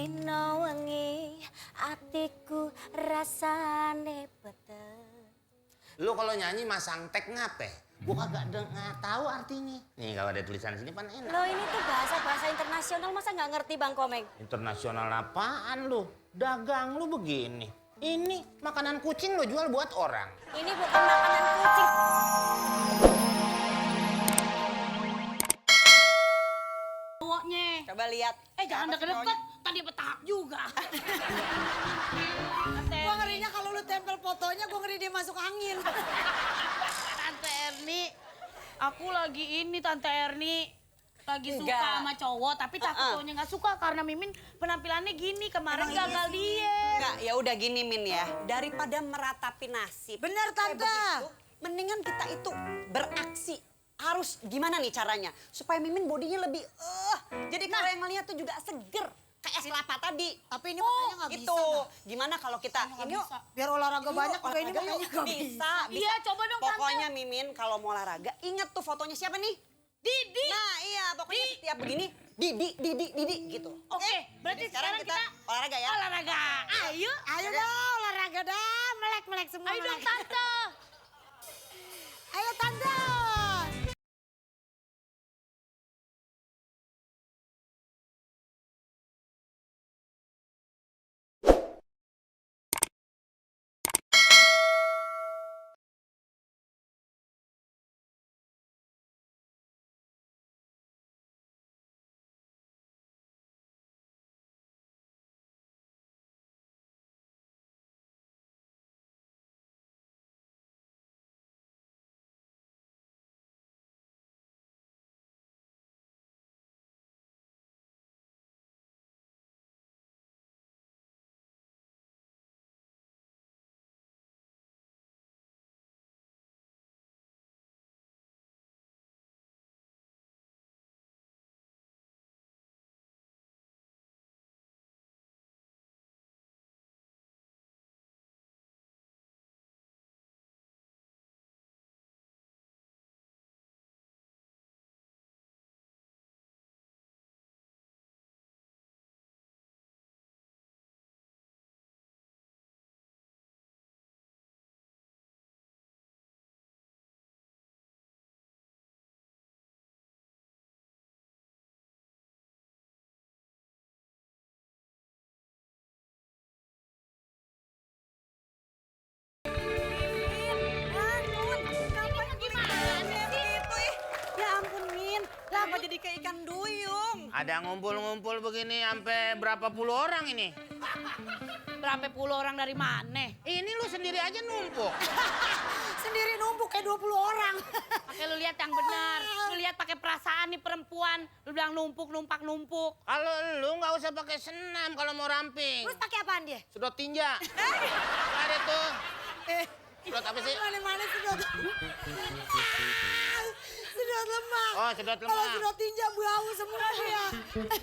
dina wengi atiku rasane betet. Lu kalau nyanyi masang tag ngape? Gua kagak tahu artinya. Nih kalau ada tulisan sini pan enak. Lo ini tuh bahasa internasional masa nggak ngerti Bang Komeng? Internasional apaan lu? Dagang lu begini. Ini makanan kucing lu jual buat orang. Ini bukan makanan kucing. Cowoknya. Coba lihat. Jangan deket-deket, tadi petahap juga. Gua ngerinya kalau lu tempel fotonya, gua ngeri dia masuk angin. Tante Erni, aku lagi ini Tante Erni. Lagi suka Enggak. sama cowok, tapi takut cowoknya nggak suka karena Mimin penampilannya gini. Kemarin gagal diet. Enggak, ya udah gini Min ya. Daripada meratapi nasib. Bener, Tante. Begitu, mendingan kita itu beraksi. Harus gimana nih caranya? Supaya Mimin bodinya lebih Jadi kalau yang ngeliat tuh juga seger. Kayak es kelapa tadi. Tapi ini makanya nggak bisa. Itu. Gimana kalau kita ini yuk, Biar olahraga banyak, kalau ini olahraga makanya yuk. nggak Bisa. Iya, coba dong, Tante. Pokoknya Mimin kalau mau olahraga, inget tuh fotonya siapa nih? Didi. Nah iya, pokoknya setiap begini, Didi gitu. Oke, berarti Jadi sekarang kita olahraga ya. olahraga. Ayo. Ayo dong, olahraga dah. Melek-melek semua. Ayo dong melek. Tante. Ayo, Tante. Ya ampun Min, lah apa jadi kayak ikan duyung? Ada ngumpul-ngumpul begini sampai berapa puluh orang ini? Berapa puluh orang dari mana? Ini lu sendiri aja numpuk. Sendiri numpuk kayak 20 orang. Pakai lu lihat yang benar. Lu lihat pakai perasaan nih perempuan. Lu bilang numpuk. Kalau lu nggak usah pakai senam kalau mau ramping. Terus pakai apaan dia? Sedot tinja. Ada tuh. Sedot apa sih? Mana-mana sedot. Sedot lemak. Oh, sedot Kalau lemak. sedot tinja bau semua dia.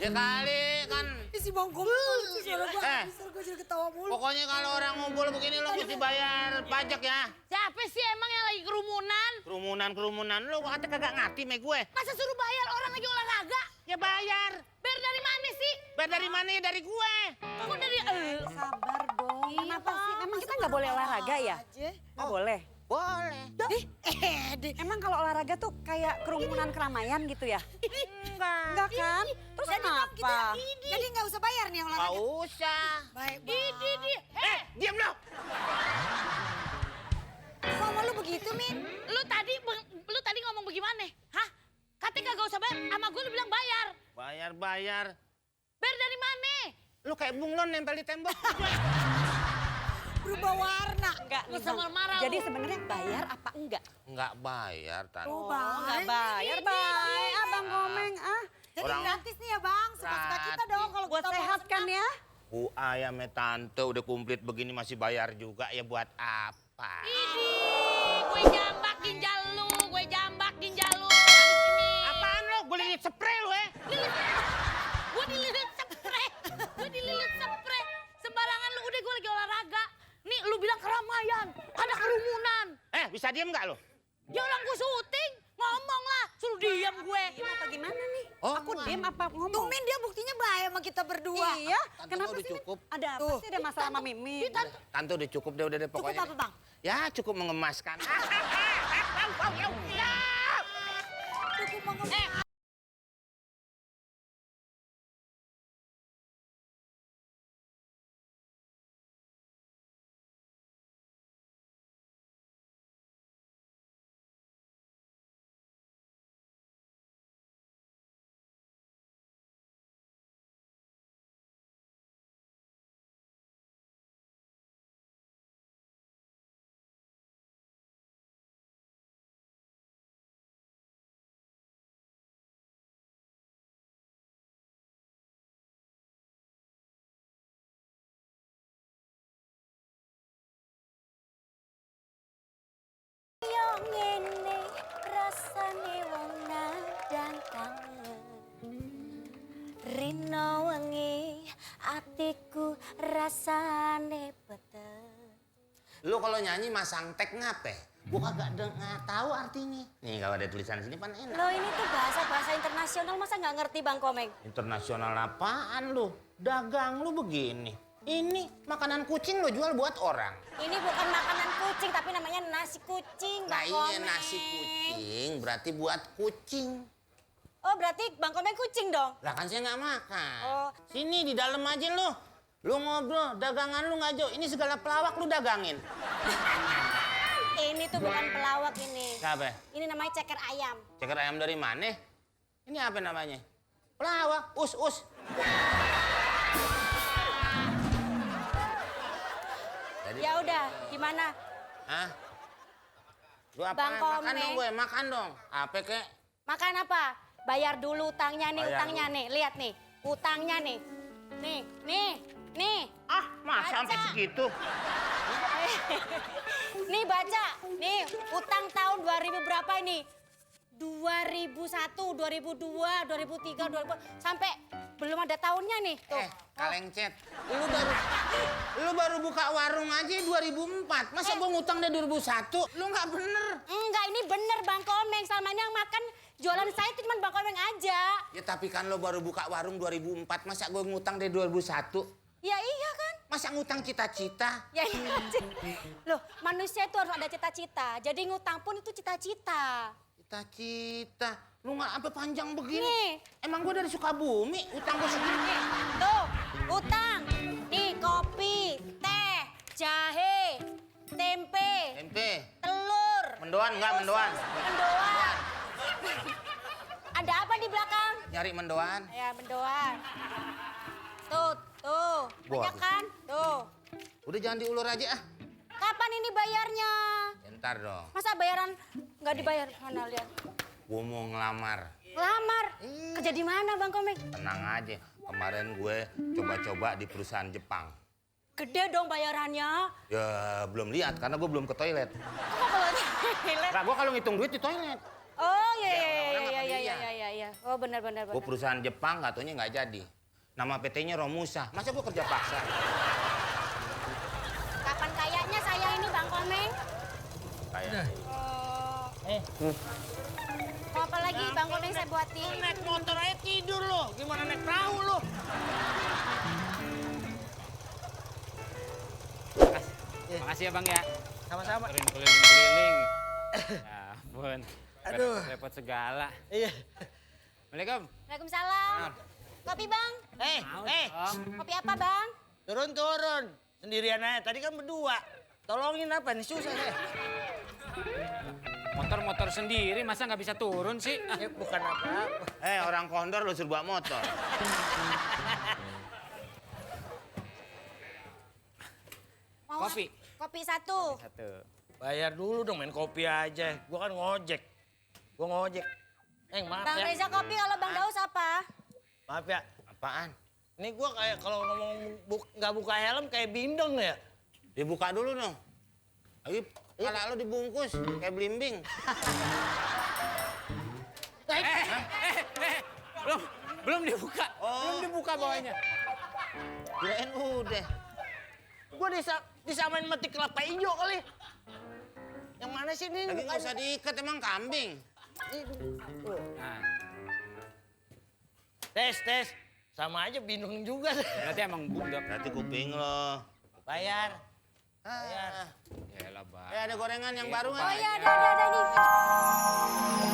Ya kali kan. Isi bangku mulu. Suara gua Eh. bisa gua jadi ketawa mulu. Pokoknya kalau orang ngumpul begini lu mesti bayar pajak ya. Siapa sih emang yang lagi kerumunan? Kerumunan lu kata kagak ngerti sama gue. Masa suruh bayar orang lagi olahraga? Ya bayar. Bayar dari mana sih? Bayar dari mana ya? Dari gue. Kok dari Sabar dong, kenapa sih? Memang kita nggak boleh olahraga ya? Nggak boleh. Boleh. Emang kalau olahraga tuh kayak kerumunan keramaian gitu ya? Enggak kan? Terus kenapa? Jadi nggak usah bayar nih yang Nggak olahraga. usah. Baik, Di. Diam lo. Kok sama lu begitu, Min? Lu tadi ngomong bagaimana? Hah? Katanya kagak usah bayar. Sama gue lu bilang bayar. Bayar. Bayar dari mana? Lu kayak bunglon nempel di tembok. Berubah warna. Enggak, Lu sama marah Jadi lu. sebenarnya bayar apa enggak? Nggak bayar, Tan. Enggak bayar, baik. Abang Komeng, Jadi Orang- gratis nih ya, Bang. Suka-suka kita dong kalau Buat kita mau sehat kan ya? Ayamnya tante udah komplit begini masih bayar juga ya buat apa? Gue jambak ginjal lu. Habis ini. Apaan lo? Gue lilit spray lu Gue dililit spray. Sembarangan lu. Udah gue lagi olahraga. Nih lu bilang keramaian. Ada kerumunan. Bisa diem nggak lo? Ya orang gue syuting. Ngomong lah. Suruh diam gue. Diem apa gimana nih? Oh, Aku diem apa ngomong? Tumin dia buktinya baik sama kita berdua. Iya, Tante kenapa udah sih? Min? cukup. Ada apa sih? Ada masalah sama Mimin? Tante udah cukup deh, udah deh Cukup pokoknya. apa, Bang? Ya cukup mengemaskan. Cukup banget. Yo ngene rasane wong nadang kangen. Rino wengi atiku rasane betet. Lu kalau nyanyi masang tag ngape? Gua kagak tahu artinya. Nih kalau ada tulisan sini pan enak. Lo ini tuh bahasa internasional masa nggak ngerti Bang Komeng? Internasional apaan lu? Dagang lu begini. Ini makanan kucing lu jual buat orang. Ini bukan makanan kucing tapi namanya nasi kucing Nah Bang iya Komeng. nasi kucing berarti buat kucing. Oh berarti Bang Komeng kucing dong? Lah kan saya nggak makan. Oh. Sini di dalam aja lu. Lu ngobrol, dagangan lu nggak jauh. Ini segala pelawak lu dagangin. Ini tuh bukan pelawak ini. Siapa? Ini namanya ceker ayam. Ceker ayam dari mana? Ini apa namanya? Pelawak, us. Jadi, Ya udah, gimana? Hah? Lu apa? Bang Makan Komeng. dong gue, makan dong. Apa kek? Makan apa? Bayar dulu utangnya nih, Bayar utangnya dulu. nih. Lihat nih, utangnya nih. Nih. Ah, masa sampai Baca. segitu? Nih baca, nih utang tahun 2000 berapa ini? 2001, 2002, 2003, 2000 sampai belum ada tahunnya nih. Tuh. Kaleng cet. Lu baru buka warung aja 2004. Masa gua ngutang dari 2001? Lu nggak bener. Enggak, ini bener Bang Komeng. Selama ini yang makan jualan saya itu cuma Bang Komeng aja. Ya tapi kan lo baru buka warung 2004. Masa gua ngutang dari 2001? Ya iya kan? Masa ngutang cita-cita? Ya iya. Loh, manusia itu harus ada cita-cita. Jadi ngutang pun itu cita-cita. Cita-cita. Lu nggak sampai panjang begini. Nih. Emang gua dari Sukabumi, utang gua segini. Tuh, utang. Nih, kopi, teh, jahe, tempe, Tempe. telur. Mendoan nggak mendoan? Mendoan. Ada apa di belakang? Nyari mendoan. Ya, mendoan. Tuh. Banyak Waduh. kan? Tuh. Udah jangan diulur aja ah. Kapan ini bayarnya? Bentar dong. Masa bayaran nggak dibayar? Mana lihat? Gua mau ngelamar. Lamar. Kerja di mana, Bang Komeng? Tenang aja. Kemarin gue coba-coba di perusahaan Jepang. Gede dong bayarannya. Ya belum lihat karena gue belum ke toilet. Kok kalau toilet? Nah, gue kalau ngitung duit di toilet. Oh Ya, orang-orang apa iya. Oh benar. Gue perusahaan Jepang nggak taunya nggak jadi. Nama PT-nya Romusa. Masa gue kerja paksa? Kapan kayaknya saya ini Bang Komeng? Kayak. Mau apa lagi Bang Komeng saya buatin? Naik motor aja tidur lo. Gimana naik perahu lo? Makasih ya Bang ya. Sama-sama. Sering keliling-keliling. Ya ampun. Aduh. Repot segala. Iya. Assalamualaikum. Waalaikumsalam. Kopi Bang? Kopi apa Bang? Turun. Sendirian aja. Tadi kan berdua. Tolongin apa nih? Susah saya. Motor sendiri masa nggak bisa turun sih? Bukan apa-apa. Orang kondor lo suruh bawa motor. Mau Kopi. Kopi satu. Satu. Bayar dulu dong, main kopi aja. Gua kan ngojek. Maaf Bang ya. Reza kopi, kalau Bang Daus apa? Maaf ya. Apaan? Ini gua kayak kalau ngomong nggak buka helm kayak bindeng ya. Dibuka dulu dong. Ayo, kepala lo dibungkus kayak belimbing. Belum dibuka. Belum dibuka bawahnya. Kirain udah. Gua disamain metik kelapa hijau kali. Yang mana sih ini? Lagi nggak usah diikat emang kambing. Nah, Tes. Sama aja bingung juga. berarti emang budak. Berarti kuping lo. Bayar. Ah. Yalah, Bang. Ada gorengan yang baru Oh nggak? iya, ada nih.